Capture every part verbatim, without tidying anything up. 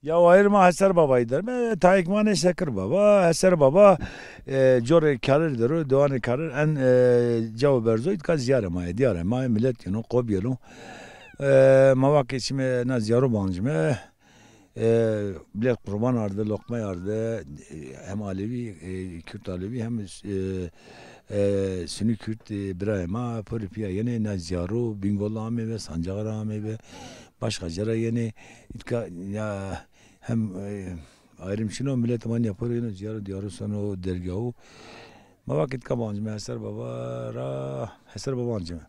Ya wayir ma Heser Babayî der. Me tayêk vanê Şekir Baba. Heser Baba, e, corê Karir der o, dewanê Karir. En, e, cawo berzoyî ka ziyarê ma yê, diyarê ma yê, milet yeno, qobî yeno. E, ma va ke çimê na ziyaro bancime. E, milet qurban arde, loqmay arde, e, hem Alevî, e, Kurd Alevî hem, e, e, Sunî Kurd, e, birayê ma, porê pîya yenê, na ziyaro, Bîngol ameybe, Sancax ra ameybe, başqa ca ra yenê. Îtka ya hem, e, ayrım çin o, milet ma nîya poro yeno, ziyaro diyaro sono dergahû. Ma va ke îtka bancime Heser Baba ra, Heser Baba ancime.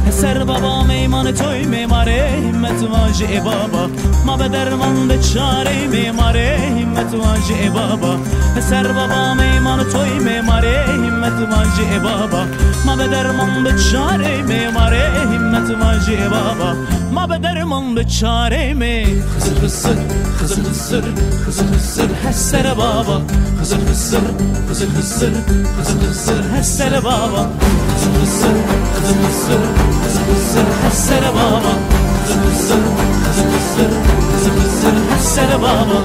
Heser Baba, meymanê toy mê ma rê, himmet vajê baba. Ma be derman be çarê mê, ma rê himmet vajê baba. Heser Baba, meymanê toy mê, ma rê himmet vajê baba. Ma be derman be çarê mê, ma rê himmet vajê baba. Ma be derman be çarê mê. Xizir xizir, xizir xizir, xizir xizir, Heser Baba. Xizir xizir, xizir xizir, xizir xizir, Heser Baba. Xizir xizir, xizir xizir, xizir xizir, Heser Baba. Xizir xizir, xizir xizir, xizir xizir, Heser Baba.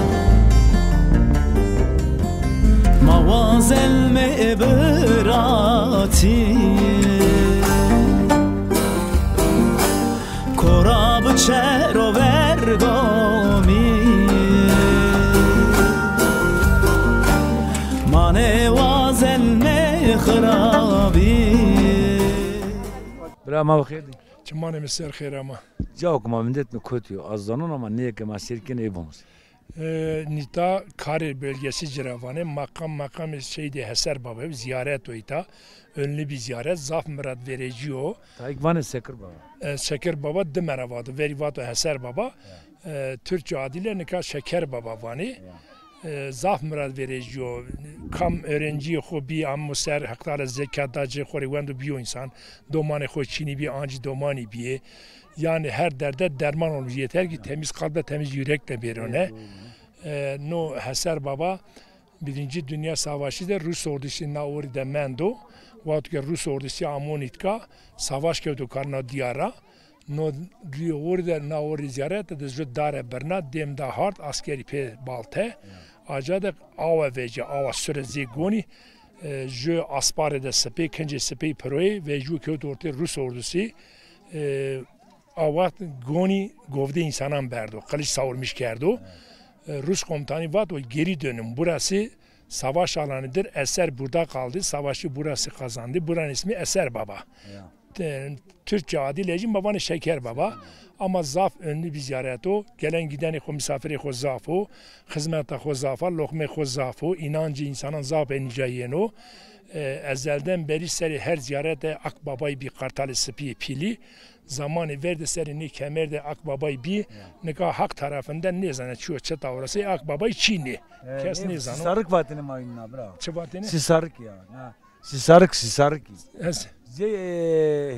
Ma wazenme biratî. Kora bi çero verdomî, ma nêwazenme xirabî. Bira ma bi xêr dî. Çimanê mi ser xêr ama. Cawo ke ma vindetme kotî yo, ez zanon ama nê ke ma sêr kenê ê bimose. E, nîta Karir bölgesi ci ra vanê, makam, makamê Seydê Heser Baba, ziyaret o îta. Önlü bir ziyaret, zaf mirad vericî yo. Tayêk vanê Şekir Baba. E, Şekir Baba dime ra vato, verî vato Heser Baba. Ya. E, Türkçe adıyla nika Şeker Baba vanê. Ya. E, zaf mirad vericî yo. Kam öğrencîyê xo bî, amo ser, Heq Teala zekat da ci, xo rê wendo bîyo însan. Domanê xo çinî bî, ancî domanî bîyê. Yani her derde derman olmuş. Yeter ki temiz kalple, temiz yürekle bêrone. Evet, doğru. E, no Heser Baba Birinci Dünya Savaşı de Rus ordusu na orî de mendo. Wexto ke Rus ordusu amo nîtka, savaş kewto karna diyar ra. No orî de, na orî ziyarete de ju dare birna, dêm da hard, askerî pê balte. Aca de awe vecî, awa sure zê gonî, e, ju asparê de sipê, kincê sipê piroyê, vecî û kewt ortê Rus ordusu. E, a wext gonî govdê însanan berdo, qiliç savurmiş kerdo. E, Rus komutanî vat, o geri dönün, burası savaş alanıdır, Eser burada kaldı, savaşı burası kazandı. Buranın ismi Eser Baba. Ya. E, Türkçe adıyla jî ma vanê Şeker Baba. Ama zaf önlü bir ziyaret o. Gelen gidenê xo, misafirê xo zaf o. Xizmeta xo zaf a, loqmê xo zaf o. İnancı insanın zaf enicayeno. E, ezelden beri serê her ziyarete Ak Babay bî, qartalê sipîyê pîlî. Zamanê ver de serê nê kemer de Ak Babay bî. Ya. Nika Haq tarafından nêzana çi yo, çi tawrasê, Ak Babay çinê. E, kes nê-, nêzano. Sîsarik vatêne ma îna, bira. Çi vatêne? Sîsarik ya. Ha. Sîsarik, sîsarik. Ez. Zê, e,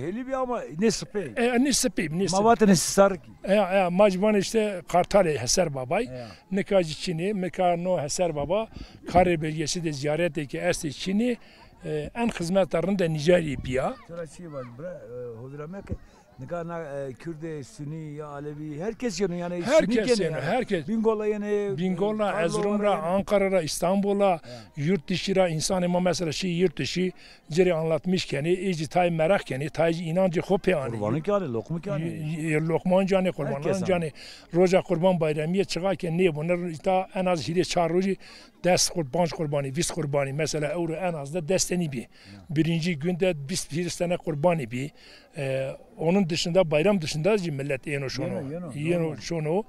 hêlî bî ama nê sipê. E, nê sipê, nê sipê. Ma vatêne sîsarik. E, e, ma jî vanê işte qartalê Heser Babay. Ya. Nika jî çinê, nika no Heser Baba Karir bölgesi de ziyaretê ke estê çinê. E, en xizmeta rinde nîjarî bîya. Tira çî vaj, bira, e, hovîra meke. Nika na, e, Kurdê, Sunî ya Alevî, her kes yeno, yanî Sunî kenê yanî. Her kes. Bîngola yenê, Bîngola, e, Erzurum ra, Ankara ra, Îstanbul ra, yurt dışı ra, însanê ma mesela şî yurt dışı, ci rê anlatmış kenê, ê jî tayê meraq kenê, tayê jî înancê xo pê anê. Qurbanî kî anê, loqmî kî anê. Y-, y-, loqman canê, qurbanan canê. Roja Qurban Bayramîye çiqa ke nêbo, ne îta en az hîrê çar rojî des qur-, panc qurbanî, vîst qurbanî, mesela ewro en az de des tenî bî. Ya. Birinci günde vîst, vîst tane qurbanî bî. E, Onun dışında, bayram dışında jî millet êno şono. Yeno, yeno, yeno normal. Şono.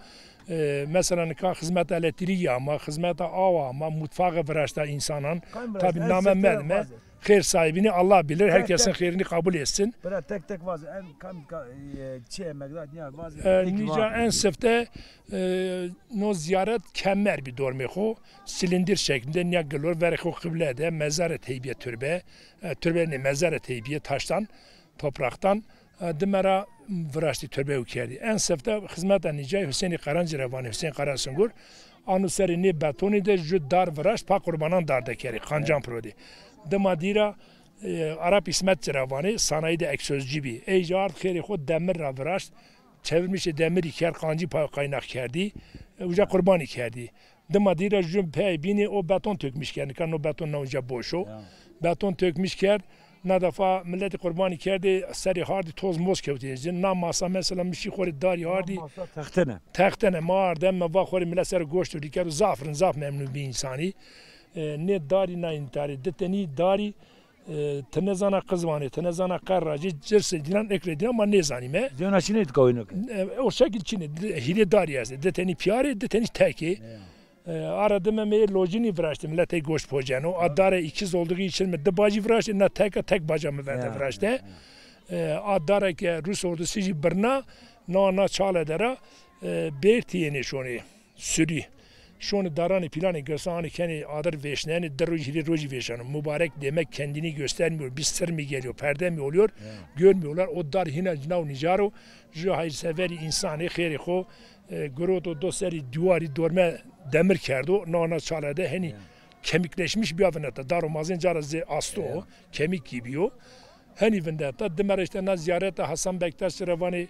E, mesela nika xizmeta elektrîkî ama, xizmeta awa ama, mutfaxê viraşta insanan. Kam viraşta? Tabi en name sefte medme. Xêr sahibini Allah bilir. Tek, herkesin tek. Xeyrini kabul etsin. Bira tek tek vaze. En kam ka-, e, çi emekdar ya vaze. E, tek nica vaze. En sefte, e, no ziyaret kemer bi dormê xo. Silindir şeklinde nia gilor verê xo qibla de mezarê teybiye türbe. E, türbe ne, mezarê teybiye taştan, topraktan. E, dime ra viraştî, türbe û kerdî. En sefte xizmeta nîcayî Husênî Qarancî ra vanê, Husên Karasungur. Ano serê nê betonî de ju dar viraşt, pa qurbanan dar de kerê, qancan piro dî. Dima dî ra, e, Arap Îsmetçî ra vanê, sanayî de eksozcî bî. Ey jî ard xêrê xo demir ra viraşt, çevirmişê demirî kerd, qancî pa kaynak kerdî. E, uca qurbanî kerdî. Dima dî ra jûn pey bînî o beton tökmüş kerd. Nika no beton na uca boş o. Ya. Beton tökmüş kerd. Na defa milletî qurbanî kerdê, serê hardî toz moz kewtê ci. Na masa mesela mi şî xo rê darî hardî. Na masa textene. Textene ma arde, me va xo rê millet ser goşt û rî kerd û zaf rind, zaf memnun bî însanî. E, nê darî na întarî, di tenî darî, e, ti nêzana qizwanê, ti nêzana qerracê, cirsê dînan, ekrê dînan ma nêzanîme. Zewna çinê di kawîno ke? E, o şekil çinê, di, hîrê darî estê. Di tenî pîyarê, di tenî tekê. Ya. E, ara dime mi ê locînî viraştî, milet ey goşt poceno. A dare ikiz olduğu için mi di bacî viraştî, na teka tek baca mi verde viraşte. E, a dare ke Rus ordusu jî birna, na, na çale de ra, e, bêrtî yenê şonê, sürü. Şonê daranê pîlanê girsa anê kenê adir vêşnenê, di rojî, hîrê rojî vêşeno. Mübarek demek kendini göstermiyor, bir sır mı geliyor, perde mi oluyor? Görmüyorlar. O dar hîna cinaw nîcaro, ju hayırseverî însanê xêrê xo, e, girot o do serî dîwarî dorme demir kerdo, na, na çale de henî kemikleşmiş bîya vineta. Daro mazên cara zê asto, kemik gibi yo. Henî vindeta. Dime ra îşte na ziyareta Hasan Bektaş ra vanê,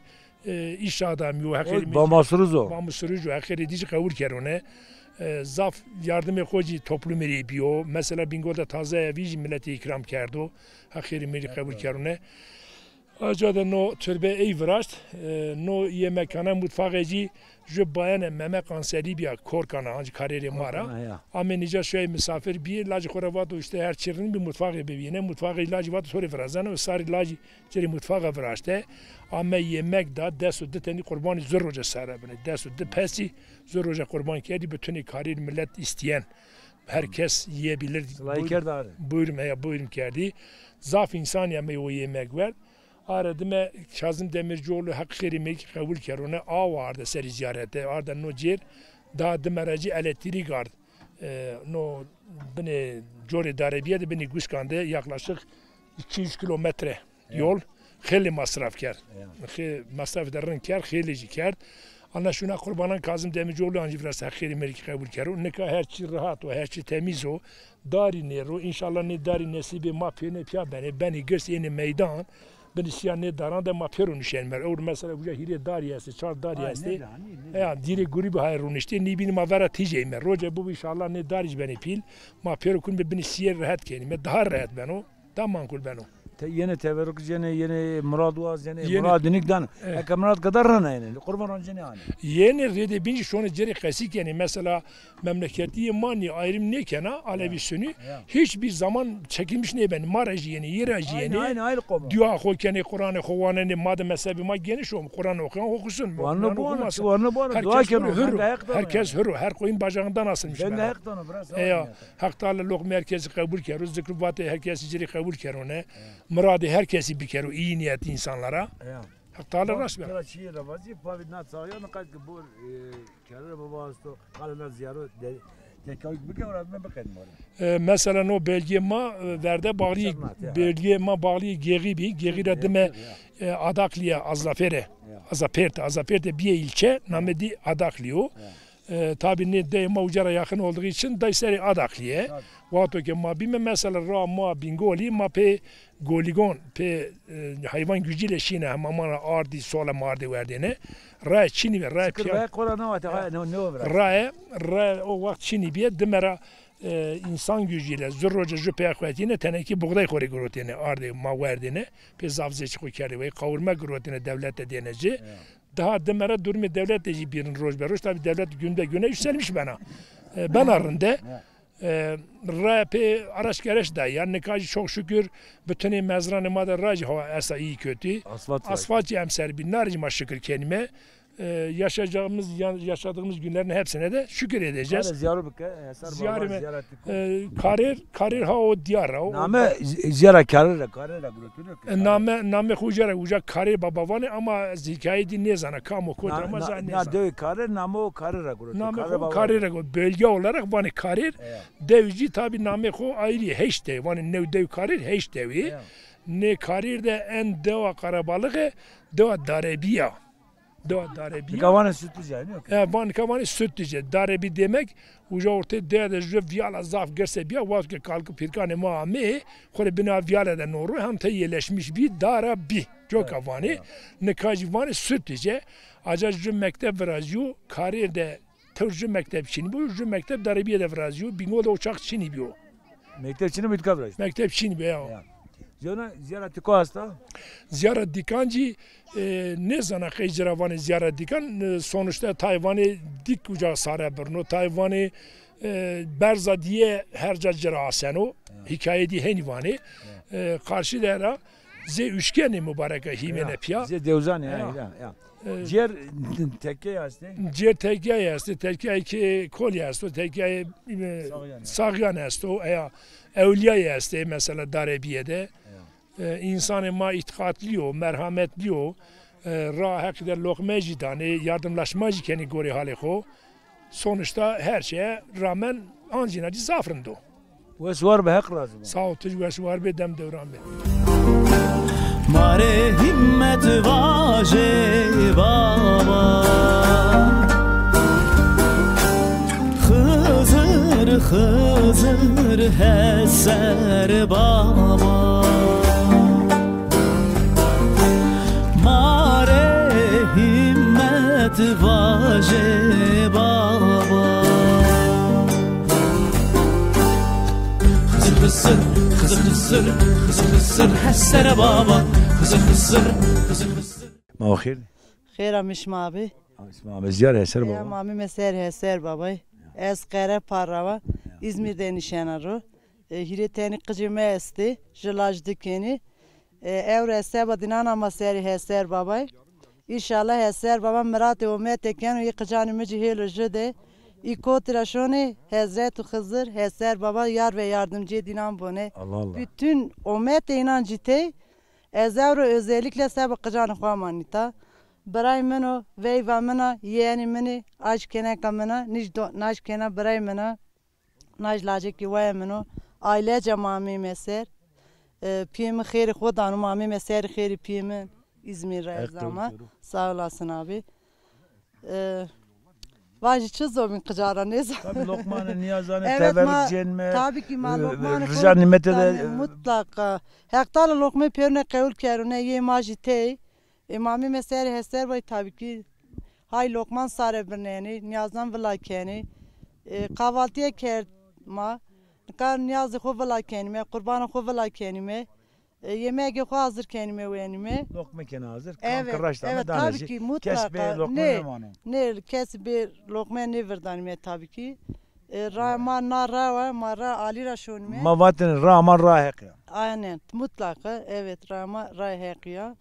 e, îş adamî yo, heqîrî mi Bamasuruzo. Bamasuruzo, heqîrî dî jî qewul kerone. E, zaf yardimê xo jî toplumî rê bîyo. Mesela Bingol de taze evî jî miletî îkram kerdo. Heqîrî mi rê qewul kerone. Aca de no türbe ey viraşt, e, no yemekane mutfaxê jî ju bayene meme kanserî bîya, korkana, ancî karêrê ma ra. Korkana, ya. Amê nîca şoyê misafir bîyê, lacê xo ra vato îşte her çî rind bî mutfaxê bibîne, mutfaxê lacî vato to rê virazena û sarî lacî ci rê mutfaxa viraşte. Ame yemek da, des û di tenî qurbanî zu roje sere binê, des û di pesî zu roje qurban kerdî, bitunê karêrî milet îstîyen. Her kes yiyebilir. Silayî kerd arê. Buyurun, heya, buyurun kerdî. Zaf însanî ame o yemek werd. Arê dime Kazım Demircioğlu heq xêrê mêrikî qewul kerone, awa arde serî ziyarete, arde no cêr, daha dime ra jî elektrîk ard. E, no binê corê darebîye de, binê guşkan de yaklaşık iki yüz kilometre yol. Xeylê masraf kerd. Xê-, masrafê de rind kerd, xeylê jî kerd. Ana şuna qurbanan Kazım Demircioğlu ancî viraşt, heq xêrê mêrikî qebul kero. Nika her çî rehat o, her çî temîz o. Darî nêro. Înşallah nê darî nesîbê ma pêne pîya benê. Benê girs ênê meydan. Binê sîya nê daran de ma pêro nişenîme. Ewro mesela uca hîrê darî estê, çar darî estê. Ya, dîrê gurîbî haye roniştê, nîbînî ma vera tîjeyme. Roce bibo înşallah nê darî jî benê pîl. Ma pêro kunîme binê sîyê rehet kenîme. Daha rehet beno. Da mankul beno. Te-, yenê teberruk, yenê, yenê murad waz, yenê murad inik dan. Eke murad qedar rana yenê, qurban roncenê anê. Yenê rêdê bîn jî şonê ci rê qesî kenê. Mesela memleketî yê ma nî ayrım nêkena, Alevi Sunî. Hiçbir zaman çekilmiş nêbenê. Ma ra jî yenê, yê ra jî yenê. Aynı, aynı, aynı qom. Dua xo kenê, Quranê xo wanenê, ma de mezhebê ma geniş o, Quran okuyan okusun. Wanenê, okumasın. Wanenê, dua keno, hür o. Herkes hür o. Her koyun bacağından asılmış bena. Heq Teala loqmê her kesî qebul kero, zikr û vatê her kesî ci rê qebul kerone. Miradê her kesî bikero, iyi niyetli insanlara. Heq Teala rast bero. Kera çîyê ra vazî, pavî na çaxîya mi qet ki bor, e, kerre baba asto, qala na ziyaro de, tekawîk bike, ora me biqedîme. E, mesela no belgê ma, e, verde bağlî, belgê ma bağlî Gêxî bî. Gêxî ra dime, e, Adaklîye, Azapêrte, Azapêrte bîye ilçe, namê dî Adaklî yo. E, tabi nê dey ma uca ra yakın olduğu için day serê Adaklîye. Wexto ke ma bîme mesela ra ma Bingolî, ma pê Goligon, pê, e, hayvan gücüyle şîne, hema ma ra ardî, sole ma ardê werdêne. Raye çinî bîye, raye pîya. Raye, raye o wext çinî bîye, dime ra, e, insan gücüyle, zu roce ju pey xo etîne, tenekî buğday xo rê girotêne, ardê ma werdêne, pê zaf zêçî xo kerdê wey, kavurma girotêne, dewlet de dêne ci. Daha dime ra durumê dewlet de jî bîrin roj be roj. Tabi dewlet günde güne yükselmiş bena. E, bena rinde. E, Raya pê araç gereç dayî. Yanî nika jî çok şükür bütün mezranê ma de ra jî hawa esta iyi kötü. Asfalt var. Asfalt jî emser bî. Nar jî ma şükür kenîme. E, yaşayacağımız, ya-, yaşadığımız günlerin hepsine de şükür edeceğiz. Kare ziyaro bike, e, ser Ziyarime, baba ziyaret bike. E, karir, karir ha o diyar ra. O Name zi-, ziyara karir ra, karir ra gurotun yok. E, name, name xo uca ra, uca karir baba vanê ama hikaye dî nêzana, kam o, kotî ama na, zan na nêzana. Dewi karir, name o karir ra gurotun. Name xo karir ra gurotun. Bölge olarak vanê karir. Dewi jî tabi name xo ayrı, heşt dewi. Vanê new dewi karir, heşt dewi. Nê karir de en dewa qarabalığı dewa Darebiya. Dewa Darebiya. Nika vanê Sütlüce, yok? E, van nika vanê Sütlüce. Darebi demek, uca ortê deya de ju viyala zaf girse biya, wexto ke kalkı pirkanê ma amê, xo rê bina viyale de no ro, hem te yerleşmiş bî, Dara bî. Coka vanê. Nika jî vanê Sütlüce. Aca ju mekteb virazîyo, karir de tewr ju mekteb çinî bîyo, ju mekteb Darebiye de virazîyo, Bingol de o çax çinî bîyo. Mekteb çinî bî, dika virazîyo? Mekteb çinî bîyo, ya. Ziyara, ziyara tiko esta? Ziyara dikan jî, e, nêzana qey ci ra vanê ziyara dikan, e, sonuçta tay vanê dik uca sare birno, tay vanê, e, berza diye her ca ci ra aseno, hikaye dî henî vanê. E, karşı de ra zê üçgenê mubareke hîmêne piya. Zê dewzanê, ya, ya. E, Cêr tekkey estê? Cêr tekkey estê, tekkey ke kolî esto, tekkey, e, Sağyan esto, eya, ewliyay estê, mesela Darebiye de. E, însanê ma îtîqatlî yo, merhametlî yo, e, ra Heqî de loqme jî danê, yardımlaşma jî kenê gorê halê xo. Sonuçta her şeye rağmen ancîna jî zaf rind o. Wes war be, Heq razî bo. Sağ ol, tu jî wes war be, dem dewran be. Ma rê hîmmet vajê baba. Xizir, Xizir, heser baba. Ma rê hîmmet vajê baba. Xizir, Xizir, Xizir, Xizir, Xizir, Xizir, heser baba. Xizir, Xizir, Xizir, Xizir. Ma xêr. Xêr amî şima bî. Şima bî. Ziyar heser baba. Ya, ma amîme ser heser babay. Ez Qereparra wa. Ya. Îzmîr de nîşena ro. E, hîrê tenî qicê mi estê, ji laj di kenî. E, ewro ez seba dinan ama serî Heser Babay. Înşallah Heser Baba miratê omete keno, yê qicanê mi ci hêlo ji de. Î kotî ra şonê Hezret û Xizir, Heser Baba yar ve yardimcê dinan bone. Allah Allah. Bütün omete înan ci tey, ez ewro özellikle seba qicanê xo amanîta. Biray min o, veyva min a, yeğenî min ê, aj keneka min a, nij do-, naj kena biray min a. Naj lacekî waya min o. Ailece ma amîme ser. E, piyê mi xêrê xo dano, ma amîme serî xêrî piyê mi. İzmir ra ez ama. Sağ olasın abi. E, vajî çi zobîn qica ra nêzan. Tabii lokmanê nîyazanê tever cênme. Tabii ki ma lokmanê xo rica nimete de mutlaka. Heq Teala lokmê pêrune qewul kerune, yê ma jî tey. E, ma amîme serê Heser Bay tabii ki. Hay lokman sare birnenê, niyazan vila kenê. E, kahvaltıya kerd ma. Nika niyazê xo vila kenîme, qurbana xo vila kenîme. E, yemegê xo hazir kenîme, wenîme. Lokme kena hazir. Evet, evet, tabii ki, mutlaka. Kes bê lokme nêmano. Nê, kes bê lokme nêvirdanîme tabii ki. E, ra ma na ra wa, ma ra alî ra şonîme. Ma vatene ra ma ra Heq ya. Aynen, mutlaka, evet, ra ma ra Heq ya.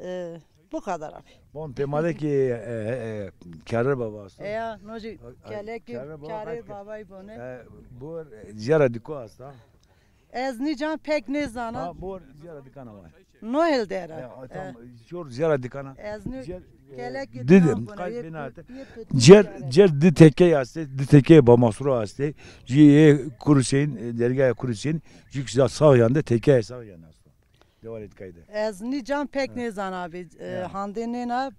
E, bu kadar abi. Bon, pêmade ki, e, e, Kerre Baba asto. E ya, no jî kelekî Kerre Babay bone. E, bu ziyara diko asta. Ez nîcan pek nêzana. Ha, bu ziyara dikana var. No hel dera. Ya, tamam, şor ziyara dikana. Ez nî kelekî dinan bone. Cer, cer di teke aste, di teke Bamasro aste. Jî Kuruseyîn, e, dergaya Kuruseyîn, jî sağ yanda teke sağ yanda asto. Dewarê dikayî de. Ez nîcan pek nêzan abi. E, handê nêna,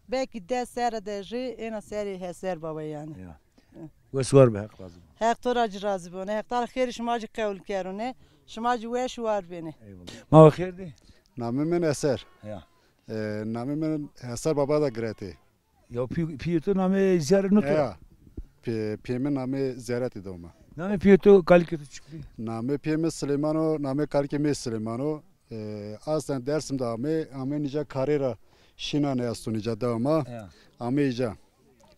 belkî des serre de jî êna serê Heser Baba yanî. Ya. Wes war be, Heq razî bo. Heq to ra jî razî bone. Heq Teala xêrê şima jî qewul kerune. Şima jî weş war benê. Eyvallah. Ma xêr dî? Namê min Eser. Ya. E, namê min Heser Baba da giretê. Ya pî-, pîyê to namê Ziyarê no to? Ya. Pî-, pîyê mi namê Ziyaretî doma. Namê pîyê to, kalikê to çik bî? Namê pîyê mi Silêman o, namê kalikê mi Silêman o. E, aslen Dersim de amê, amê nîca karê ra şîna ne esto nîca de ama. Ya. Amê îca.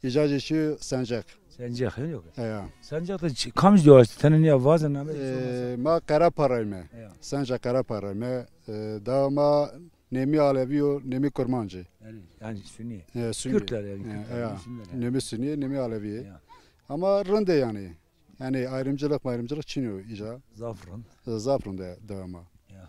Îca jî şî Senceq. Sencax, hên yok. Eya. Sencax de çi-, kamij dewa estî? Tenê nîya vaze name de, hiç olmazsa. E, ma Qereparayme. Eya. Senca Qereparayme. E, dewa ma nêmî Alevî yo, nêmî Kurmancî. Erê, yanî Sunî. E, Sunî. Kürtler yanî, e, Kürtler, eya. Sunîler yanî. Nêmî Sunî, nêmî Alevî. Eya. Ama rind ê yanî. Yanî ayrımcılık mayrımcılık çin yo îca. Zaf rind. E, zaf rind e dewa ma. Ya.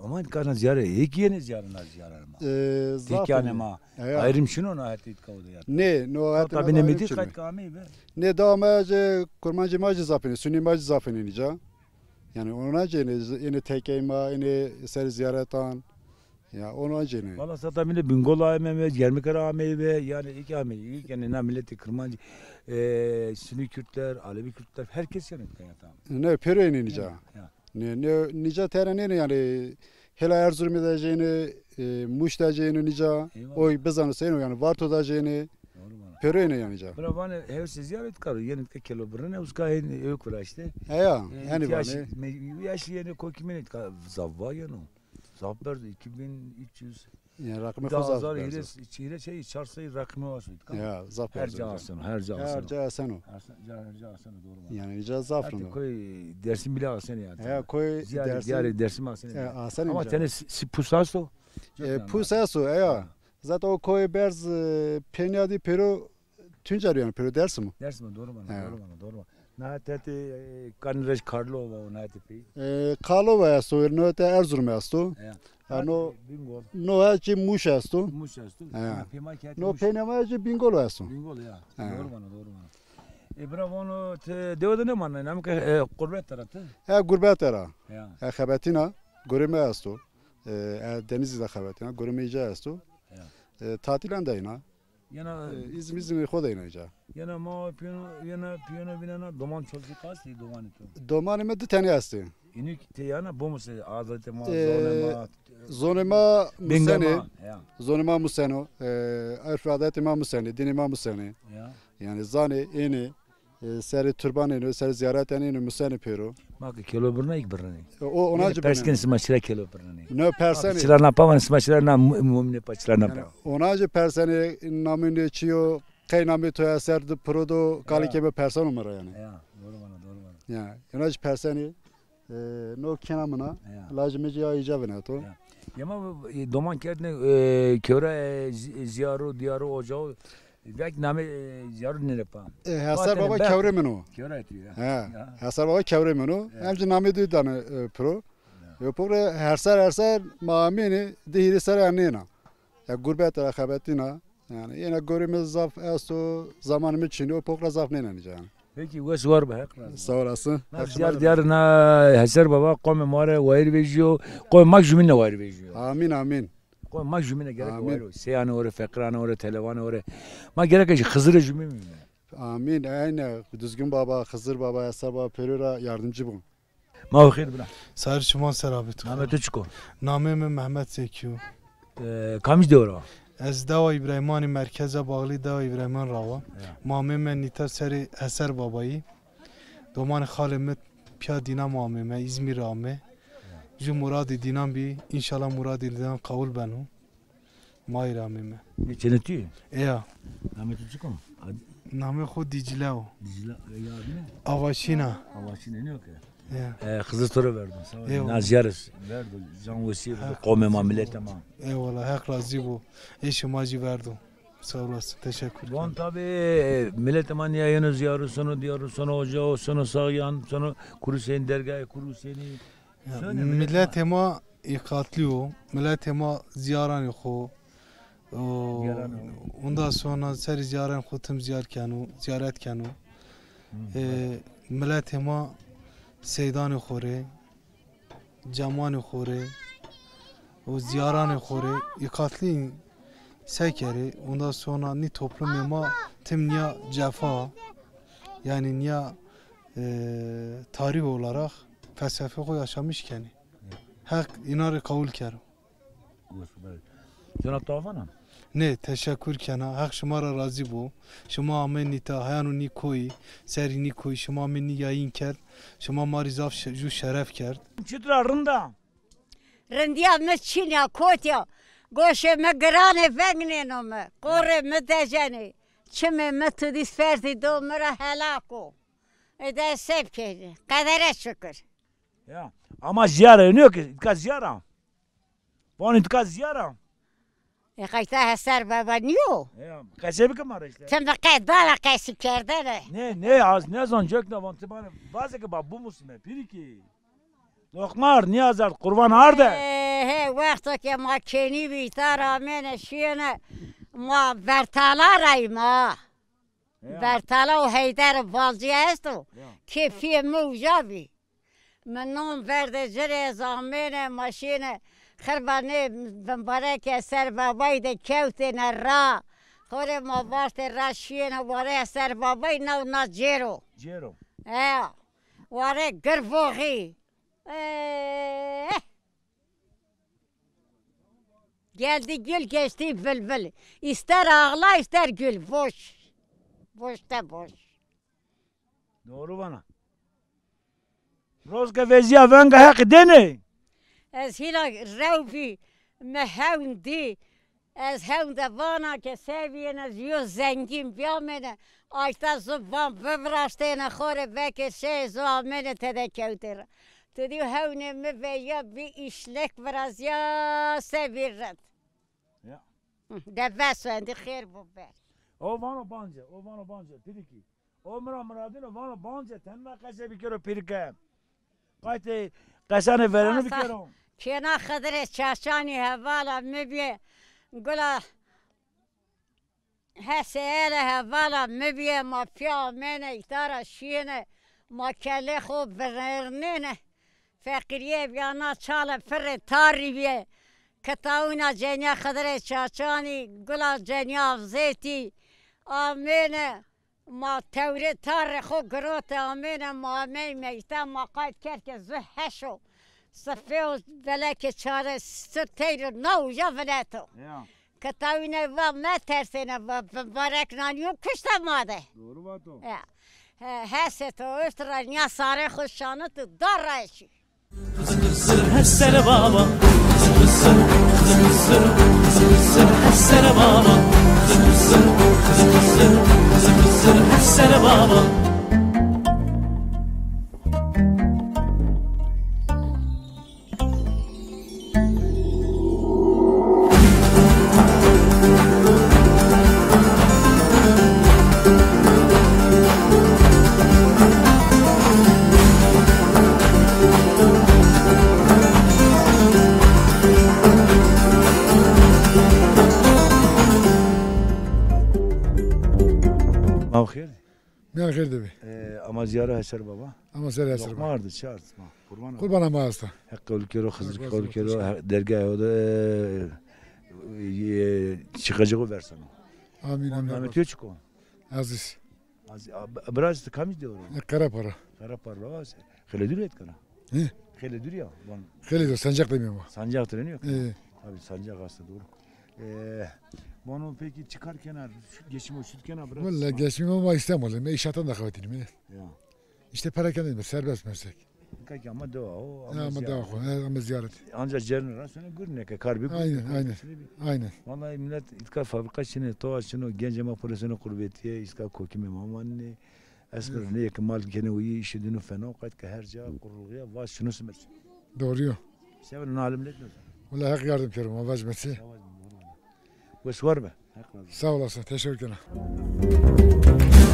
Ama karna ziyare, hek yenê ziyare na ziyare ma. E, zaf rind. Tekanê ma. Eya. Ayrım çin o na hetê îtka o de ya. Nê, no hetê ma ayrım çin o. Tabi nêmîtî qayt ke ameyî be. Nê, dewa ma jî, Kurmancî ma jî zaf ênê, Sunî ma jî zaf ênê îca. Yanî ona jî ênê, ênê tekey ma, ênê ser ziyaretan. Ya, ona cênê. Valla sata mîne Bingol ameyî be, Germîka ra ameyî be, yanî îlk ameyî, îlk yanî na miletê Kirmancî, e, Sunî Kürtler, Alevi Kürtler, herkes yanî kaya tam. Ne, pêro ênê nîca. Ya, ya. Ne, ne, nîca tera nênê yanî, hela Erzurumî de cênê, e, Muş de cênê nîca, eyvallah. Oy bizano seyno yanî, Varto de cênê, doğru vana. Pêro ênê yanî nîca. Bira vanê, hewsê ziyaret karo, yenê ke kelo birine, uska hên ewk viraşte. Eya, e, yanî ihtiyaç, vanê. Me-, yaş yenê kokî mîne ka-, zaf va yeno. Zaf berz, iki bin üç yüz. Yanî rakimê xo zaf berz. Hîrê, hîrê şey, çar sey rakimê wa şoy. Ya, zaf berz. Her ca aseno, her ca aseno. Her ca aseno. Her ca, her ca aseno, doğru vana. Yanî ca zaf rind o. Koy Dersim bile aseno yanî. Ya, koy Dersim. Diyarê Dersim aseno. Ya, aseno. Ama tenê si-, si-, pus asto? E, pus asto, eya. Ha. Zaten o koy berz, e, pênîya dî pêro Tuncer yanî, pêro Dersim o. Dersim o, doğru vana, doğru vana, doğru vana. Na hetê, e, kanî rej Karlova o na hetê pey. E, Karlova esto, no hetê Erzurum esto. Ya. Ha, no, Bingol. No hetê Muş esto. Muş esto. Ya. No pênîya ma hetê Bingol esto. Bingol ya. Ya. Doğru vana, doğru vana. E, bira vano ti dewe de nêmanena, name ke, e, qurbet de ra ti? E, gurbet de ra. Ya. E, xebetîna, gorê mi esto. E, e, Denizlî de xebetîna, gorê mi îca esto. Ya. E, tatîlan de êna. Yena, e, îzin, îzin xo de êna îca. Yena ma pîyeno, yena pîyeno vînena, doman çolkî qas ê domanê to? Domanê mi di tenî estê. Înî tê yana, bimuse, adetê ma, e, zonê ma. Zonê ma musenê. Ya. Zonê ma museno, e, erf adetê ma musenê, dînê ma musenê. Ya. Yanî zanê, ênê. E, serê turban êno, serê ziyaretan êno, musenê pêro. Ma ke kelo birna îk birnenê. E, o, ona ci pers kenê sima çira kelo birnenê. No persenê. Çira na pa vanê sima çira na mu-, mumînê pa çira na pa. Yanî, ona ci persenê namê nê çi yo, qey namê to ya ser di piro do, kalîkê mi perseno mi ra yanî. Ya, doğru vana, doğru vana. Ya, ona ci persenê, e, no kena min a, ya. Lajê mi ci ya îca vineto. Ya. Ya ma, e, doman kerdnê, e, kewra, e, zi-, ziyaro, diyaro, ocawo, Vek namê, e, ziyaro nêne pa. E, Heser Baba kewrê min o. Kewrê tu ya. He. Ya. Heser Baba kewrê min o. Ya. Hem ci namê dî danê, e, piro. Ya. E, poqre her ser, her ser ma amênê, di hîrê ser ya nêna. Ya gurbet ra xebetîna. Yanî yena gorê mi zaf esto, zamanê mi çin o, poqre zaf nêna nîca yanî. Peki, wes war be, Heq razî. Sağ olasın. Na diyar, diyar na Heser Baba, qomê ma rê wayîr vejîyo, qomê ma jumîne wayîr vejîyo. Amîn, amîn. Qomê ma jumîne gerek wayîr o. Seyanê ore, feqîranê ore, televanê ore. Ma gerek jî Xizirê jumî mîne. Amîn. Aynen. Düzgün Baba, Xizir Baba, Heser Baba pêro ra yardımcı bun. Ma xêr bira. Ser şima ser abi tu. Namê tu çik o? Namê mi Mehmet Zeki yo. E, kamij dewe ra? Ez dewa Îbrahîmanî, merkeze bağlı dewa Îbrahîman ra wa. Ya. Ma ameyme nîta serê Heser Babayî. Domanê xalê mi pîya dîna ma ameyme, Îzmîr ra ame. Ya. Ju muradê dînan bî, înşallah muradê dînan qewul beno. Ma î ra ameyme. Nê çênê tu yê? Eya. Namê tu çik o? Ad- Namê xo Dîcle o. Dîcle, e, ya adı ne? Avaşîna. Avaşîna, ne o ke? Ya. E, Xizir to rê verdo. Sağ ol. Eyvallah. Na ziyarê verdo. Can wesîye verdo. Qomê ma, miletê ma. Eyvallah. Heq razî bo. Ê şima jî verdo. Sağ olasın. Teşekkür ederim. Van tabi, e, miletê ma nîya yeno ziyaro, sono diyaro, sono ocawo, sono saxyan, sono Kur Huseyîn, dergahê Kur Huseyînî. Ya, sono miletê ma îqatlî yo. Miletê ma ziyaranê xo, O, ondan sonra serê ziyaranê xo tim ziyar keno, ziyaret keno. Hı. E, miletê ma seydanê xo rê, cemanê xo rê, o ziyaranê xo rê, îqatlî se kerê. Ondan sonra nî toplumê ma tim nîya cefa, yanî nîya, e, tarih olarak felsefê xo yaşamış kenê. Heq înan rê qewul kero. Cena tavana? Nê, teşekkür kena. Heq şima ra razî bo. Şima amê nîta, heyano nî koyî, serî nî koyî, şima amê nî yayîn kerd. Şima ma rî zaf şe-, jû şeref kerd. Çit ra rind a? Rindîya mi çin ya, kot ya. Goşê mi giran ê, veng nêno mi. Qorê mi dejenê. Çimê mi tu dî ferzî do mi ra helak o. Ede ez se bikerî. Qedere şukir. Ya. Ama ziyara nîyo ki, îtka ziyara. Van îtka ziyara. E, qayta Heser Baba nîyo. Ya, qesê bike ma ra îşte. Ti mi qe dana qesî kerdene. Ne, ne, az nezan cek na van ti bana. Vaze ke ba bu musime, pîrikî. Loqmar, nîyaz ard, qurban arde. He, he, wexto ke ma kenî bî, îta ra amêne şîyêne, ma Bertala ra yî ma. Ya. Bertala û Heyder Balcî esto. Ya. Kê pîyê mi uca bî. Mi non verde ci rê ez amêne, ma şîyêne, xirba nê bimbareke Heser Babayî de kewtêne ra. Xo rê ma vaştê ra şîyêne warê Heser Babayî, na û na cêr o. Cêr o. He. Warê girvoxî. Eh! Geldi gül, geçti bülbül. İster ağla, ister gül. Boş. Boş de boş. Doğru vana. Rozke vezîya venga Heqî dênê. Ez hîna rew bî, mi hewn dî. Ez hewn de vana ke se bîyêne, ez yo zengîn bîyamêne, ayta zu van biviraştêne xo rê, vekê şey zu amêne tede kewtê ra. Tu dî hewnê mi veya bî, îşlek virazîya, se bî red. Ya. Hı, de bes o, endî xêr bo ber. O vano bance, o vano bance, pîrikî. O mi ra miradîno, vano bance, tenna qese bikero pîrike. Qaytê qesanê verênû bikero. Kêna Xidirê Çaçanî hevala mi bîye, gula Heseyele hevala mi bîye, ma pîya amêne îta ra şîyêne, ma kelê xo birnêne. Feqîrîye bîya, na çale pirrê tarî bîye. Kitawîna cenîya Xidirê Çaçanî, gula cenîya Avzêtî amêne. Ma tewrê tarê xo girote amêne, ma ameyme îta, ma qayt kerd ke zu heş o. Sifê o, beleke çare sir teyr o, na uca vineto. Ya. Kitawîne va metersêne, va bimbarek nanîyo kuşta ma de. Doğru vato. Ya. He, hesê to uşt ra nîya sarê xo şanit û da ra eşî. Xizir xizir Heser Baba, xizir xizir, xizir xizir, xizir xizir Heser Baba, xizir xizir, xizir xizir, xizir xizir Heser Baba. Maw xêr. Mîyan xêr de bê. E, ama ziyara Heser Baba. Ama ser Heser Baba. Loqma ardi, çi ardi ma. Qurban. Qurban ama asta. Heq qebul kero, Xizir qebul kero, dergahê o de, e, e, çiqacığı versene. Amîn, amîn. Namê tu çik o? Aziz. Aziz, a, b-, biraz tu kamî de oro? E, Karapara. Karapara, baba. Xele dûr et kana. He? Xele dûr ya. Xele dûr, sancak demeyim ama. Sancak treni yok. E. Tabii sancak hasta, doğru. E, vano peki çi kar kena, geçim o şut kena biraz. Valla geçimim ama İstanbul'da, ben inşaattan da kapattım ya. Ya. İşte para kendim, serbest meslek. Kaki ama dewa o, ama ama dewa o, ama ziyaret. Ancak cerin rasını gürne ke kar bir. Aynen, aynen. Aynen. Vallahi millet itka fabrika çine, toğa çino, genç ama profesyonel kurbetiye, iska kokime mamanne. Eskir ne ki mal kene uyi işi dinu fena, qayt ke her ca kurulğuya vaş şunu simet. Doğru. Seven alim ne diyor? Valla Heq yardım kerim, vaş metsi. Wes war be. Heq razı. Sağ olasın, teşekkür ederim.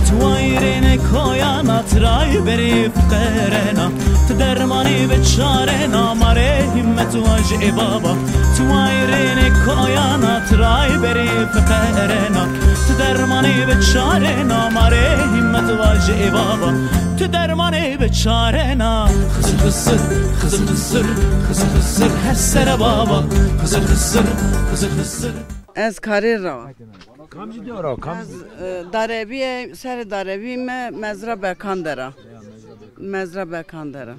Tu wayrêne koyana, tu ray berê fiqerena, tu dermanê biçarena, ma rê hîmmet waj ê baba. Tu wayrêne koyana, tu ray berê fiqerena, tu dermanê biçarena, ma rê hîmmet waj ê baba. Tu dermanê biçarena. Xizir xizir, xizir xizir, xizir xizir, Heser Baba. Xizir xizir, xizir xizir. Ez karê ra. Kamcî dew ra, kamcî? Ez, e, darebîye, serê darebî me Mezra Bekan der a. Mezra Bekan der a.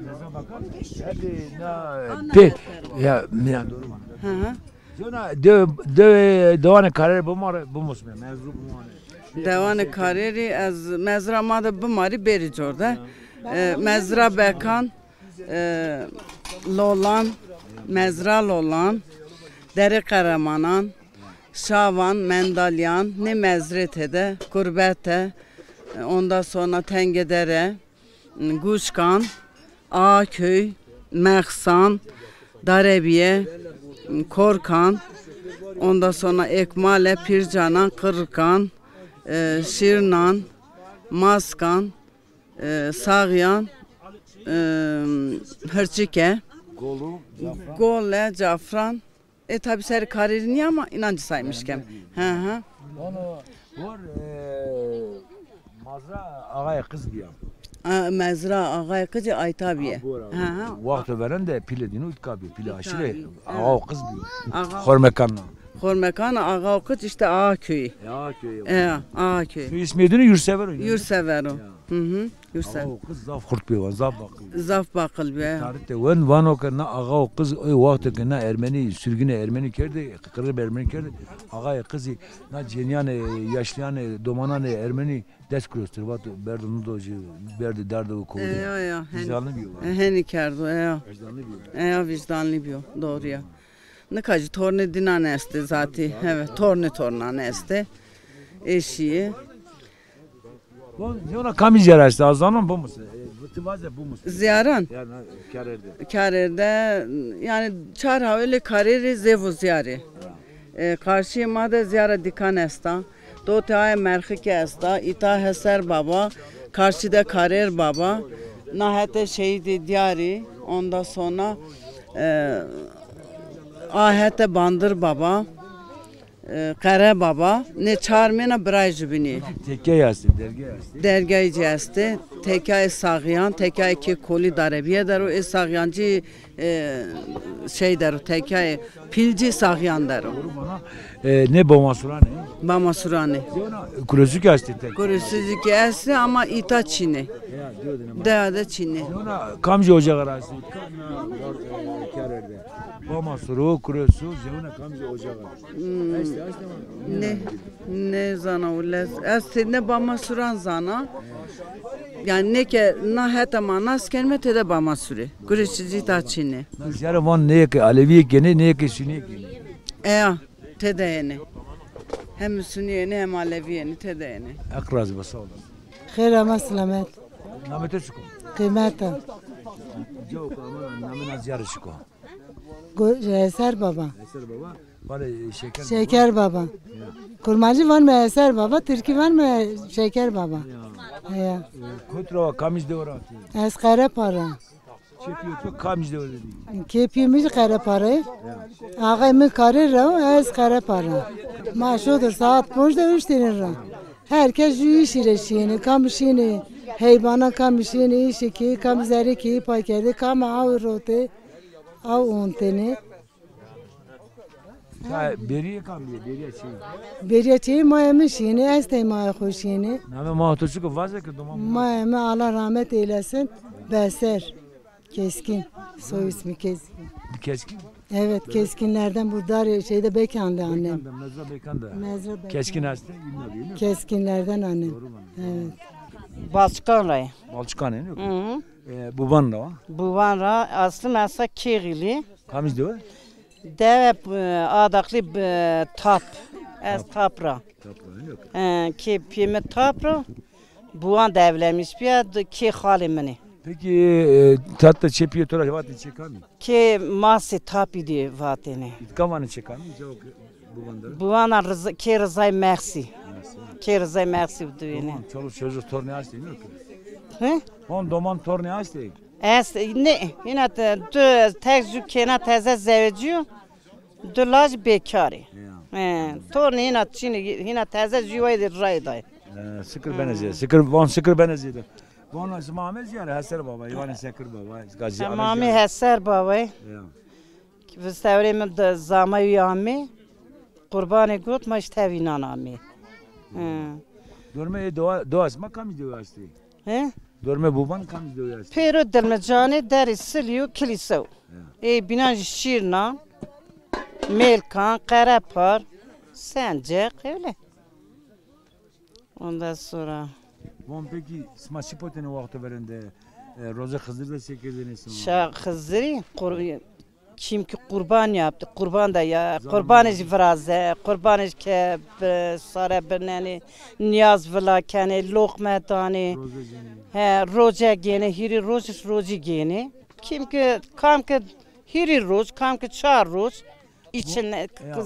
Mezra Bekan? Hadi na, pê, ya, mîyan doğru vana. Hı hı. Zona dew, dew, dewanê karerî bimare, bimusme, mezru bimare. Dewanê karerî ez mezra ma de bimarî bêrî cor de. E, Mezra Bekan, e, Lolan, Mezra Lolan, Derê Qeremanan, Şavan, Mendalyan, nê mezrê tede, Kurbete, ondan sonra Tengedere, Guşkan, Ağaköy, Mexsan, Darebiye, Korkan, ondan sonra Ekmale, Pircanan, Kırkan, e, Şirnan, Maskan, e, Sağyan, e, Hırçike, Golu, Cafran. Gole, Cafran. E, tabi ser karêrî nîya ama înan ci saymış kem. Hı hı. Vano, vor, e, mazra Ağayê Qiz bîya. A, mezra Ağayê Qiz ayta bîye. Ha, bora. Hı hı. Waxto verende pîlê dîno îtka bî, pîlê aşîre. Ağa û Qiz bî. Ağa. Xormekan na. Xormekan, Ağa û Qiz işte Ağa köyü. E, Ağa köyü. E, Ağa köyü. Şu ismê dîno Yursever o. Yursever o. Ya. Hı hı. Yursever. Ağa û Qiz zaf xurt bî, zaf baqil. Zaf baqil bî, ya. Tarîxte wen vano ke na Ağa û Qiz o waxto ke na Ermenî, sürgünê Ermenî kerdî, qirib Ermenî kerdî, Ağayê Qizî na cenîyanê, yaşlîyanê, domananê Ermenî dest kurostir, vat berdo nudo jî, berdî dardo û kovdî. Eya, eya, hen-, vicdanlı bîyo. E, henî kerdo, eya. Vicdanlı bîyo. Eya, vicdanlı bîyo, doğru ya. Nika jî tornê dînan estê zatî, evet, tornê tornan estê. Eşî yê. Zona kamî zîyar estê, a zanon bimuse. E, ti vaze bimuse. Zîyaran? Yanî, karêrde. Karêrde, yanî çar hawilê karêrî zêvo zîyarî. E, karşîyê ma de zîyara dîkan esta. Dotê Ayê Merxikî esta, îta Heser Baba, karşî de Karêr Baba, na hete Şehîdê Diyarî, ondan sonra, e, a hete Bandir Baba, e, Qere Baba, nê çar mêna birayê jubînî. Tekke estê, dergeh estê? Dergahî ci estê, tekkayê Saxîyan, tekkayê Kê Kolî Darebîye der o, ê Saxîyan ci e, şey der o, tekkayê Pîlcî Saxîyan der o. Doğru vana. E, nê Bamasuran ê? Bamasuran ê. Zewna Kurosuzî kî estê tek? Kurosuzî kî estê ama îta çin ê. Ya, dîyo de nêma. Deya de çin ê. Zewna kamcî ocax ra estê? Kamna, e, karêrde? Bamasuru, Kurosu, zewna kamcî ocax ra? Hmm. Estê, estê ama. Nê, nêzana wile. Ez têne Bamasuran zana. Yanî nê ke na heta ma nas kenîme têde Bamasurî. Kurosuzî ta çin ê. Na zîyare van nê ke Alevîye kenê, nê ke Sunîye kenê. Eya, têde yenê. Hem Sunî yenê hem Alevî yenê, têde yenê. Heq razî bo, sağ olasın. Xêr ama selamet. Namê to çik o? Qîmet a. Cewab ama namê na zîyare çik o? Go-, Eser Baba. Eser Baba. Vale, e, Şeker Baba. Şeker Baba. Ya. Kurmancî vanîme Eser Baba, tirkî vanîme Şeker Baba. Ya. Ya. E, kot ra wa, kamij dewe ra ti? Ez Qerepar ra. Çê pîyê to kamij dewe de dî? Kê pîyê mi jî Qerepar ra. Ya. Axayê mi Karêr ra, ez Qerepar ra. Ma şodir saet ponc de uştêne ra. Her kes jû îşî rê şîyêne. Kam şîyêne heybana, kam şîyêne îşê keyî, kam zerrê keyî pay kerdê, kam awe rotê, aw ontêne. Ka bêrîye kam bîye, bêrîya çêyî? Bêrîya çêyî maya mi şîyêne, ez tey maya xo şîyêne. Namê maya to çik o, vaze ke doman. Maya mi, Allah rahmet eylesin, Beser Keskin, soy ismi Keskin. Keskin? Evet, Keskinlerden, bu dar şeyde Bekan'da annem. Bekan'da, Mezra Bekan'da. Mezra Bekan. Keskin hasta, İmna Bey, değil mi? Keskinlerden annem. Doğru mu? Evet. Balçıkan rayı. Balçıkan, değil mi? Hı hı. E, buban ra? Buban ra, aslım esa Kêxili. Kamij dewe? Dewe, e, Adaklı, e, Tap. Ez Tap ra. Tap ra, yok. E, kê pîyê mi Tap ra. Buan de evlenmiş bîya, d-, kê xalê min ê. Peki, e, tatta çê pîyê to ra vatê çê kamî? Kê masê Tapî de vatêne. Îtka vanê çê kamî? Cewab. Buvandan Rıza, kê Rızay Mexsî. Kê Rızay Mexsî biduyêne. Doman, çoluk çocuk tornê astê, ne ki? Hı? On doman tornê astê? Est, ne, yine te, tu, tek ju kêna teze zewecîyo, du laj bêkar ê. Ya. He, tornê yine çin ê, yine teze ju way de ray day. E, şikir bene zê, şikir, von şikir bene zê de. Von sima ame zîyare Heser Baba, Îvanê Şekir Baba, gazî. Tamamî Heser Baba. Ya. Vistewrê min de zamay wî amê, qurbanê got ma îşte vînan amê. Hı. Dormê ê dewa, dewa sima kamî dewe estê? He? Dormê buban kamî dewe estê? Pêro Dilmicanê, derê Silî yo, Kilîse yo. Ya. Ê bînan jî Şîrnan, Mêlkan, Qerepar, Senceq, öyle. Ondan sonra. Von peki sima çi potêne waxto verên de, e, rozê Xizir de çekerdêne sima? Şa Xizirî, qur-, Kim ki qurban yaptı, qurban da ya, qurbanê jî viraze, qurbanê jî ke bi-, sare birnenê, niyaz vila kenê, loqme danê. He, roce gênê, hîrî roj, rojî gênê. Kim ki, kam ki hîrî roj, kam ki çar roj, için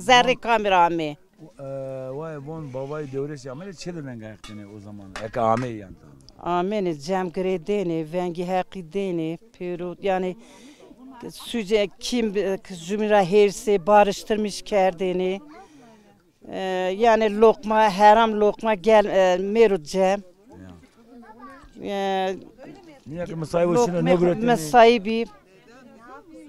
zerrê kamî ra amê. E, wayê von babayê dewresî amêne çi de veng heq dêne o zaman? Eke ameyî yanî. Amêne cem girê dêne, vengî heqî dêne, pêro, yanî sucê kim, e, jumîn ra hêrsê, barıştırmış kerdêne. E, yanî loqma, heram loqma gel, e, mêro cem. Ya. E, Nîya ki misayîb o şino, nogretene. Misayîbî.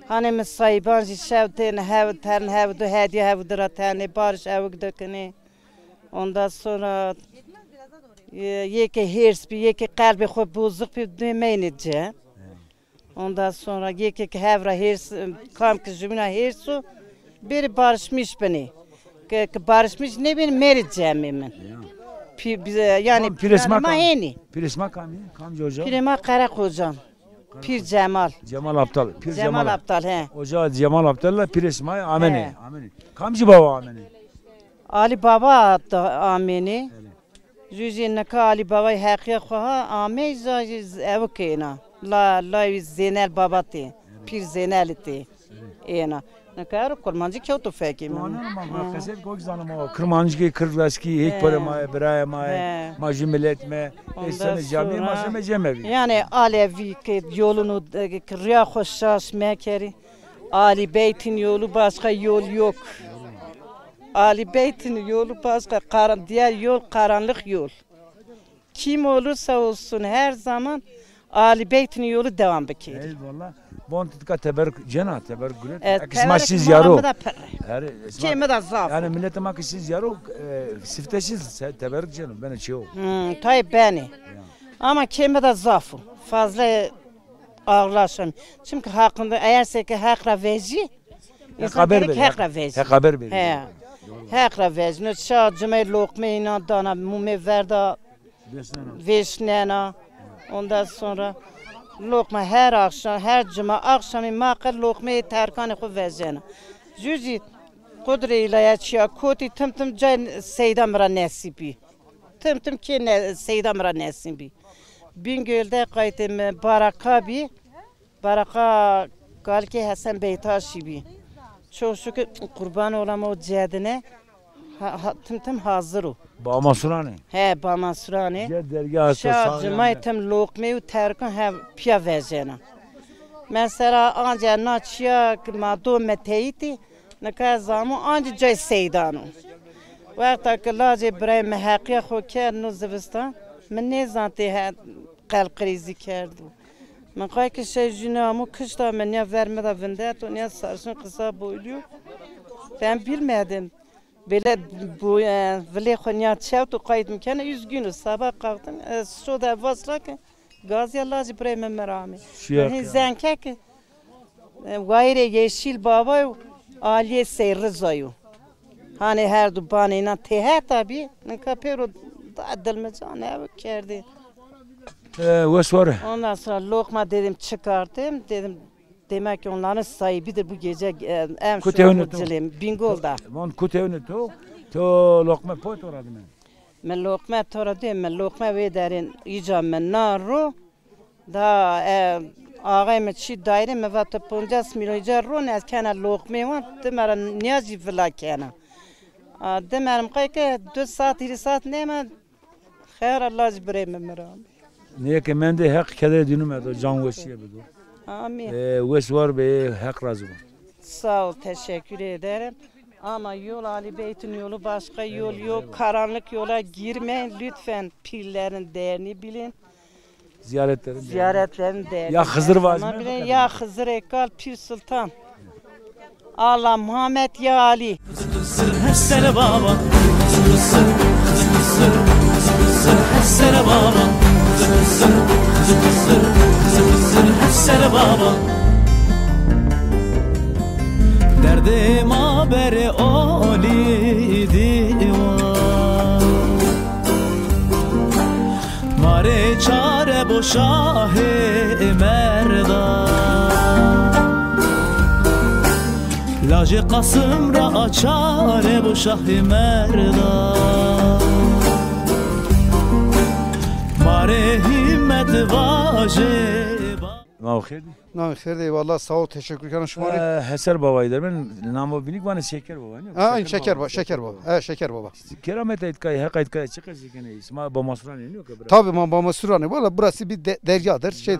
Hanê misayîban jî şew tên hev, ten hev du hediye hev du ra tenê, barış ewik de kenê. Ondan sonra, e, yê ke hêrs bî, yê ke qelbê xo bozuk bî, dê meynê ci. Ondan sonra yê ke, ke hev ra hêrs, kam ke jumîna hêrs o, bêrê barışmış binê. Ke, ke barışmış nêbîn, mêrê cemê min. Ya. Pî-, bize, yanî, tamam, pîrê sima ma kam? Hênî. Pîrê sima kam î? Kamcî oca? Pîrê ma Qereqocan. Pîr Cemal. Cemal Aptal. Pîr Cemal Cemal. Aptal, he. Oca Cemal Aptal la pîrê sima amêne. He. Amêne. Kamcî baba amêne? Ali Baba da amêne. Belê. Jû jî nika Ali Babay heqîya xo ha amey, jû jî z-, ew kêna. La, lawî Zeynel Baba tê. Pîr Zeynel tê. Êna. Nika ero kurmancî kewto fekê min. Anan ma, ma qesey kok zanim o. Kurmancî, kirdaskî, hêk pere ma ye, birayê ma ye. He. Ma jû milet me. Ondan sonra, êsenê camî, ma seme cem bî. Yanî Alevî ke yolunu, e, ke rîya xo şaş mekerî. Ali Beyt'in yolu başka yol yok. Ali Beyt'in yolu başka, karan-, diğer yol karanlık yol. Kim olursa olsun her zaman Ali Beyt'in yolu devam bikeri. Eyvallah. Bon tika teberruk cena, teberruk guret. E, ekis ma teberruk şiz ma yaro. Mi da pere. Her, esma, kê mi da zaf. Yanî miletê ma ki şiz yaro, e, sifte şiz se-, teberruk ceno, bene çeyo. Hmm, tay beni. Ya. Ama kê mi da zaf o. Fazla ağırlaşam. Çünkü hakkında eğer se ki hak ra vejî, Heq haber bê. Heq ra vejî. Heq haber bê. He. Heq ra vejî. No şa cumey loqmê înan dana, mumê verda vêşnena. Ondan sonra loqma her akşam, her cuma akşamî ma qe loqmeyê terkanê xo vejena. Jû jî qudrê îlahi çîya kotî tim tim cay seyda mi ra nesîb bî. Tim tim kê ne-, seyda mi ra nesîb bî. Bingöl'de qaytê mi Baraka bî. Baraqa kalikê Hesen Beytaşî bî. Çok şükür, qurban olam o cedine. Ha, ha, tim tim hazir o. Bamasuranê? He, Bamasuranê. Ced dergah. Şa cimay tim loqmê û terkan hev pîya vejena. Mesela anca na çîya ki ma do me teyîtî, nika ez amo anca cay seydan o. Wexta ki lacê birayê mi heqiya xo kerd no zivistan, mi nêzantê he-, qelb krîzî kerdo. Mi qay ki şey jûne amo kişta mi nîya ver mi da vindeto, nîya sarışın kısa boylu. Ben bilmedim. Böyle bu, e, vilê xo nîya çewt û qayt mi kena, üzgünüz. Sabah kalktım, e, şo da vasra ki gaziya lacî birê mi miramê. Şiya. Hin zenke ki, e, wayirê Yeşil Baba û Aliye Sey Rıza yo. Hani her du banê înan têhet a bî, nika pêro da dil mi can ew kerdê. E, wes ware. Ondan sonra lokma dedim, çıkarttım. Dedim, demek ki onların sahibidir bu gece, e, em Kutevne şuna to. Cilêm, Bingol'da. Von kutevne to. To lokme po to radime. Mi lokme to ra dê, mi lokme wê derên îca mi na ro. Da, e, axay mi çî dayre, mi va ti poncas milyon îca ron, ez kena loqmê wan, dime ra nîya jî vila kena. A, dime ra mi qey ke du saat, hîrê saat nême, xeyara laj birê mi miran. Niyeke mendê Heq kederê dînû merdo, can weşîye bido. Amîn. E, wes war be, Heq razî bo. Sağ ol, teşekkür ederim. Ama yol Ali Beyt'in yolu başka yol yok. Karanlık yola girmeyin lütfen. Pirlerin değerini bilin. Ziyaretlerin değerini. Ziyaretlerin değerini. Ya Hızır var mı? Tamam, bile ya Hızır Ekal Pir Sultan. Allah Muhammed ya Ali. Hesere baba, hesere baba, hesere baba. Derdê ma berê olî dîwan. Ma rê çare bo şahê merdan. Jê Qasım ra açare bo şahê merda. Ma rê hîmet vaje ba. Ma xêr dî? Namê xêr dî, eyvallah, sağ ol, teşekkür ederim. Şima rê? E, Heser Baba'yı der. Ben namo binik vanê Şeker Baba, ne? Ha, aynı Şeker Baba, Şeker Baba. Ha, Şeker Baba. Keramet etkay, heq etkay, çi qesî kenê? Sima Bamasuranê, ne ki bira? Tabii, ma Bamasuranê. Valla burası bir de- deryadır. Şey,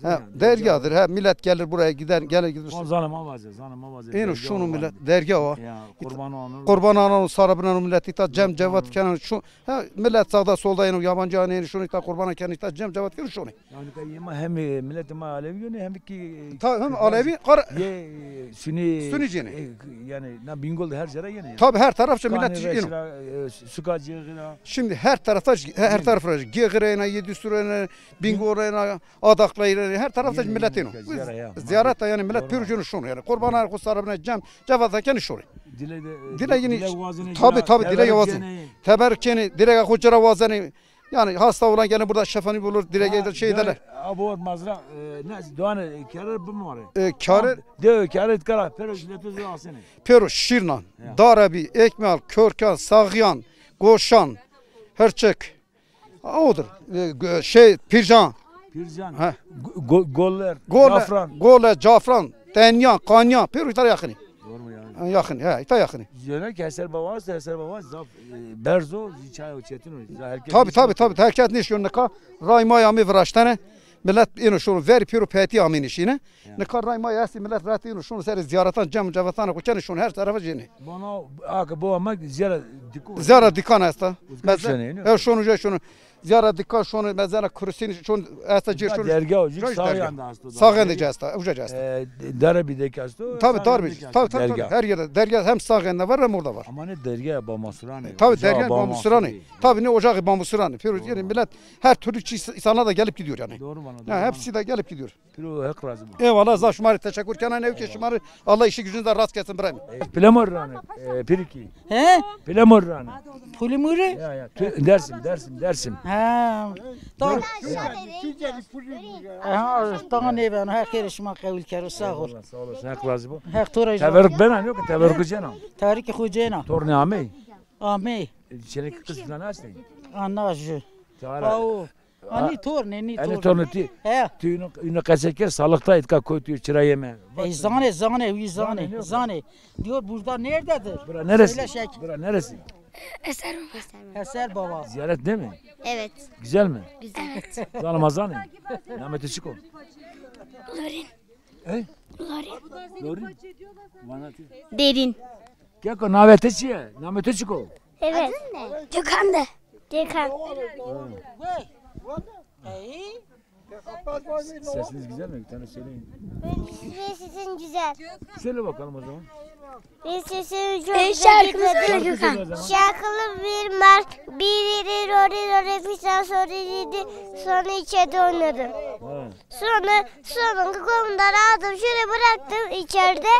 ha, deryadır. Ha, millet gelir buraya, gider, gelir gider. Son zanê ma vaze, zanê ma vaze. Eno şunu millet, derya var. Ya, qurban anır. Qurban anır, sara bınan millet ita cem cevat kenan şu. Ha, millet sağda solda eno yabancı anı eno şunu ita qurban kenan ita cem cevat kenan şunu. Yani ka yema hem, e, millet ma Alevi yönü hem ki, e, Tabii, hem Alevi, Kar- ye, e, Sünni, Sünni ceni. E, yani na Bingöl her yere yeni. Tabii, her tarafça millet Kani ino. Reşra, e, Suka Cığıra. Şimdi her tarafta, her tarafta Gığırayna, Yedisturayna, Bingölayna, Adaklayna, her tarafta millet ino. Ziyaret yani millet pürcünü şunu yani. Kurbanlar kusarına cem, cevazakeni şunu. Dile de, e, dile yine, dile vazine tabii, tabii, dile vazine. Teberrük ceni, dile hocara vazeni. Yani hasta olan gene burada şefani bulur, direk eder, şey ederler. Abo mazra, e, ne, doğan, e, kerer bimare. E, kerer? De, kerer kara, pero jileto zü asene. Pero, şirnan, darabi, ekmal, körkan, sağyan, goşan, herçek. Ha, odur. E, gö- şey, pircan. Pircan. Ha. Go- go- goller, golle, cafran. Golle, cafran, tenyan, kanyan, pero tar yakını. Doğru mu yani? Ha, yakın, ha, ita yakını. Yöne ki Heser Baba, Heser Baba zaf, e, berzo, çay o çetin o. Tabii, tabii, tabii. Herkes ne istiyor ne ka? Ray may amê viraştene. Millet ino şunu ver piro peti amê nişine. Ne ka ray may esti millet rahat ino şunu seri ziyaretan cem cevetan ko çene şunu her tarafa ceni. Bana ak bu ama ziyara dikkat. Ziyara dikan esta. Ev şunu şunu. Ziyara dikkat şunu mezana kurusin şunu esta cir şunu. Dergah ucu sağ yanda asto. Sağ yanda cesta, uca cesta. E, dara bir de kasto. Tabii, tabii. Tabii, tabii, tabii. Her yerde dergah hem sağ yanda var hem orada var. Ama ne dergah Bamasuranı. Tabii, dergah Bamasuranı. Tabii, ne ocağı Bamasuranı. Piro yani millet her türlü çi- insanlar da gelip gidiyor yani. Doğru bana. Ha, hepsi de gelip gidiyor. Piro hak razı mı? Eyvallah, za şuma rê teşekkür kena, ne ki şuma rê Allah işi gücünüzü de rast gelsin, İbrahim. Plemor rane, e, piriki. He? Plemor rane. Pulimuri? Ya, ya. Dersim, Dersim, Dersim. Ha. Tamam. Ha, tamam, ne ben, ha, xêr şima qebul kero, sağ ol. Eyvallah, sağ olasın, hak razı bu. Hak to razı. Teberrük bena, yok, teberrük cena. Teberrük xo cena. Torne amey. Amey. Çenek kız falan hastayım. Ana ju. Teala. Ani torne, ni torne. Ani torne ti. He. Tu ino, ino qese ke salıkta itka koy tu çıra yeme. E, zane, zane, uy zane, zane. Diyor burada nerededir? Bura neresi? Söyle şek. Bura neresi? Eser Baba. Eser Baba. Ziyaret değil mi? Evet. Güzel mi? Güzel. Evet. Zane ma zane. Namete çiko? Lorin. E? Lorin. Lorin. Derin. Keko, navê to çi ye? Namê to çik o? Evet. Gökhan de. Gökhan. Sesiniz güzel mi? Bir tane söyleyin. Benim sesim güzel. Söyle bakalım o zaman. Benim sesim çok güzel. Şarkımız da Gökhan. Şarkılı bir mar, biri rori rori fisan sonra dedi, sonra içeride oynadım. Ha. Sonra, sonra kolumdan aldım, şöyle bıraktım içeride.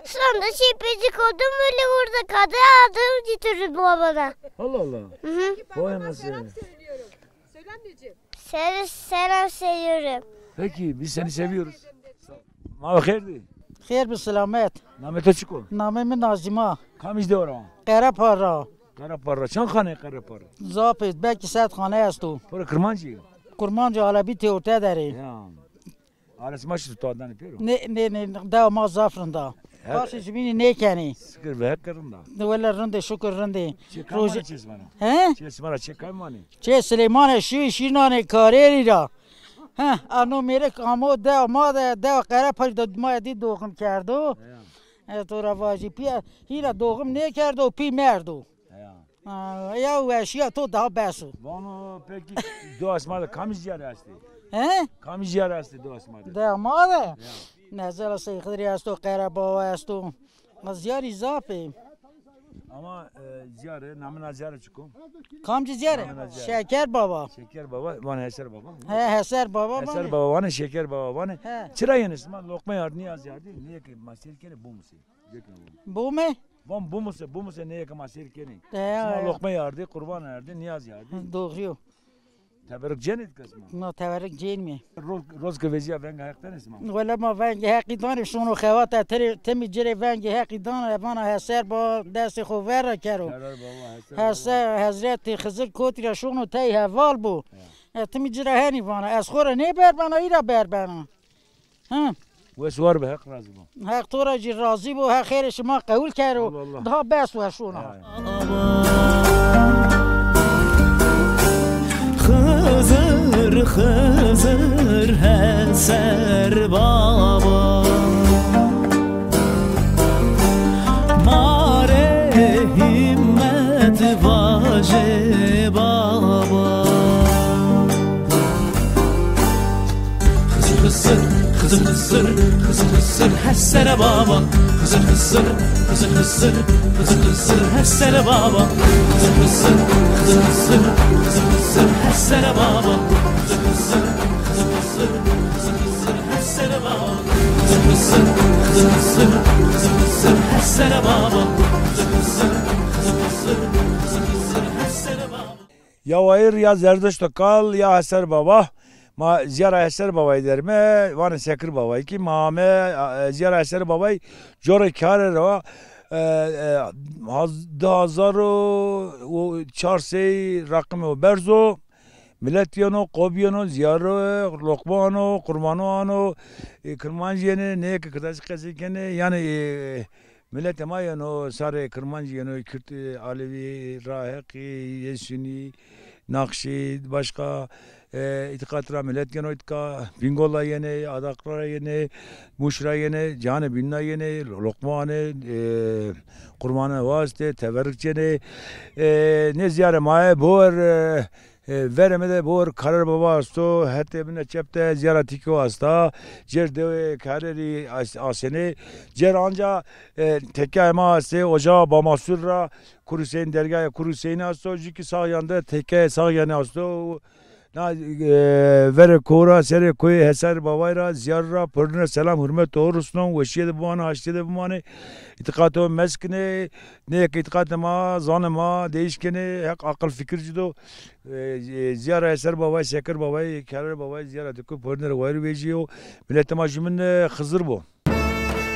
Sonra şipecik oldum, böyle burada kaldı, aldım, getirdim babana. Allah Allah. Hı hı. Vay anasını. Seni selam söylüyorum. Peki, biz seni seviyoruz. Ma xêr dî. Xêr bi selamet. Namê to çik o? Namê mi Nazîma. Kamij de ora? Qereparra. Qereparra. Çand xane Qereparra? Zaf ê, belkî sed xane esto. Piro Kirmancî? Kurmancî Alebî tê orte derê. Ya. Ares ma şi to adanê pêro? Nê, nê, nê, dewa ma zaf rind a. Her- Paşê zimînî nêkenê. Sikir ve hek rind a. Wele rind ê, şukur rind ê. Çê kamane çê sima ra? He? Çê sima ra çê kamane? Çê Silêmanê şî, şî nanê karêrî ra. He, a no mêrik amo dewa ma de, dewa Qereparî de ma dî doğum kerdo. Ya. E, to ra vajî, pîya hîna doğum nêkerdo, pî merdo. Ya. Ha, ya weşîya to daha bes o. Vano peki, do esma de kamî ziyare estê? He? Kamî ziyare estê do esma de? De ma de? Ya. Mesela Sey Xidirî esto, Qerebawa esto. Ziyarî zaf ê. Ama, e, ziyare, namina ziyare çik o? Kamcî ziyare? Namina ziyare. Şeker Baba. Şeker Baba, vanê Heser Baba. He, Heser Baba. Heser Baba vanê, Şeker Baba vanê. He. Çira yenê sima loqmeyê ardî, niyazî ardî, nêkê ma sêr kenê, bumuse. Bome? Van bumuse, bumuse nêyê ke ma sêr kenê. Sima loqmeyê ardî, qurban ardî, niyazî ardî. Doğru yo. Teberik cenê di kesma? Na teberik cenîme. Roz, roz ke vecîya venga Heq tenê sima? Wele ma vengê Heqî danê, şono xewata tirê, timî ci rê vengê Heqî dana, vana Heser ba, destê xo ver ra kero. Heser ba, Heser ba. Heser, Hezretî Xizir kotî ra şono tey heval bo. Ya. E, timî ci ra henî vana. Ez xo ra nêberbena, î ra berbena. Hı. Wes war be, Heq razî bo. Heq to ra jî razî bo, Heq xêrê şima qewul kero. Allah Allah. Daha bes wa şona. Ya, ya. Xizir, Xizir, Heser Baba. Ma rê hîmmet vaje baba. Xizir, Xizir, Xizir, Xizir, Xizir, Xizir, Hesere baba. Xizir, Xizir, Xizir, Xizir, Xizir, Xizir, Hesere baba. Xizir, Xizir, Xizir, Xizir, Xizir, Xizir, Hesere baba. Xizir, Xizir, Xizir, Xizir, Xizir, Hesere baba. Xizir, Xizir, Xizir, Xizir, Xizir, Hesere baba. Xizir, Xizir, Xizir, Xizir, Xizir, Xizir, Hesere baba. Ya wayir ya Zerdişto kal ya Heser Baba. Ma ziyara Heser Babay derime, vanê Sekir Babay ki ma ame, e, ziyara Heser Babay corê kare ra, e, e, haz-, di hazar û çar sey raqimê o berzo. Milet yeno, qo biyeno, ziyaro, loqma ano, qurmano ano, e, kirmanc yenê, nê ke kirdasî qesey kenê, yanî, e, Miletê ma yeno, sarê kirmanc yeno, Kürt, e, Alevî, Raheqî, Yesunî, Naqşî, başka, e, îtîqat ra milet yeno îtîqa, Bîngol ra yenê, Adaqra ra yenê, Mûş ra yenê, cihanê bînû ra yenê, lo-, loqma anê, e, qurmana wastê, teverik cenê. E, nê ziyarê ma yê, bower, e, E, verê mi de bor Karer Baba esto, hetê mi de çep de Ziyara Tîkyo esta, cêr dewê Karerî as-, asenê, cêr anca, e, tekeyê ma estê, ocağa Bamasur ra, Kur Hüseyin, dergahê Kur Hüseyin esto, jû kî Sağyan de tekeyê Sağyanî esto. Na, e, verê ko ra, serê koyê Heser Babay ra, ziyar ra, pêrune selam, hurmet oğur rusnon, weşîye de bimanê, haştîye de bimanê, îtîqato meskinê, nê ke îtîqatê ma, zanê ma, değiş kenê, Heq aqil fikir ci do. E, e, ziyara Heser Babay, Sekir Babay, Kerer Babay, ziyara Tiko pêrune rê wayir vejîyo. Miletê ma jûmin, e, Xizir bo.